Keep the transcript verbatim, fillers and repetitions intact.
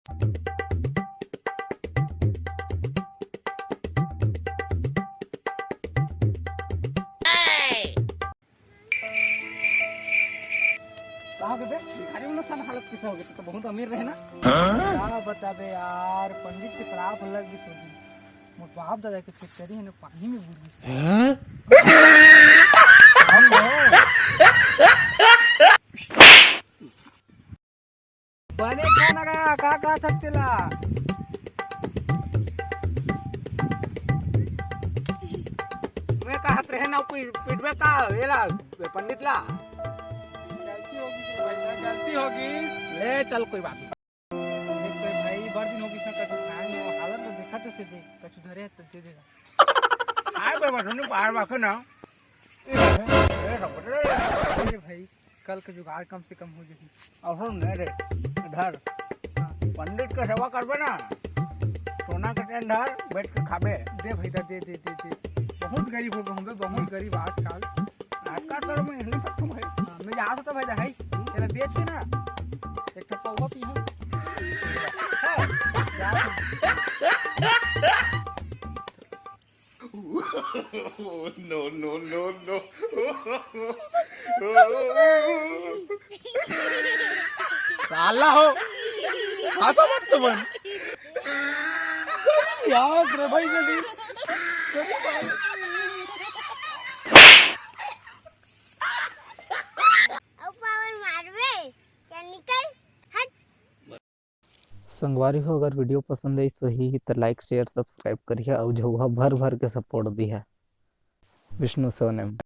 का हो गे बे? भिखारी मन सब हालत कैसे हो गे? तो बहुत अमीर रहे ना? हाँ? का बताबे यार, पंडित के श्राप लग गिस होही। मोर बाप दादा के फैक्ट्री हे ना, पानी में बूड़ गिस। हाँ? बने खाना का, का, का थक तेला? मैं कहत रहे ना, पी-, पीटबे का, एला, पंडित ला। गलती होगी भाई, गलती होगी। ले चल, कोई बात नहीं। देख तो भाई, बड़ दिन होगी इसने कछु खाए नहीं, हालत तो देखा तो से देख, कछु धरे तो दे देगा। हाय बाबा, तुमने बाहर बाकी ना। ए, ए, ए, ए, ए, भाई, कल के जुगाड़ कम से कम हो जाही। अउ सुन ने रे, धर। हाँ। पंडित के सेवा करबे ना, सोना के टेंडर बैठ के खाबे। दे भैया, दे, दे, दे, दे। बहुत गरीब हो गए होंगे, बहुत गरीब आजकल। आजकल तो मैं नहीं सकता भाई। हाँ, मैं जात होता भाई, भाई, तेरा बेच के ना, एक ठो पौवा पी है। हाँ, जात होता। No, no, no, no। साला हो, हंसो मत तुमन। यार रे भाई, जल्दी। अउ पावन मारबे, चल निकल, हट। संगवारी हो, अगर वीडियो पसंद आइस होही त like, share, subscribe करिहा अउ झउहा भर भर के support दिहा। विष्णु सोनम।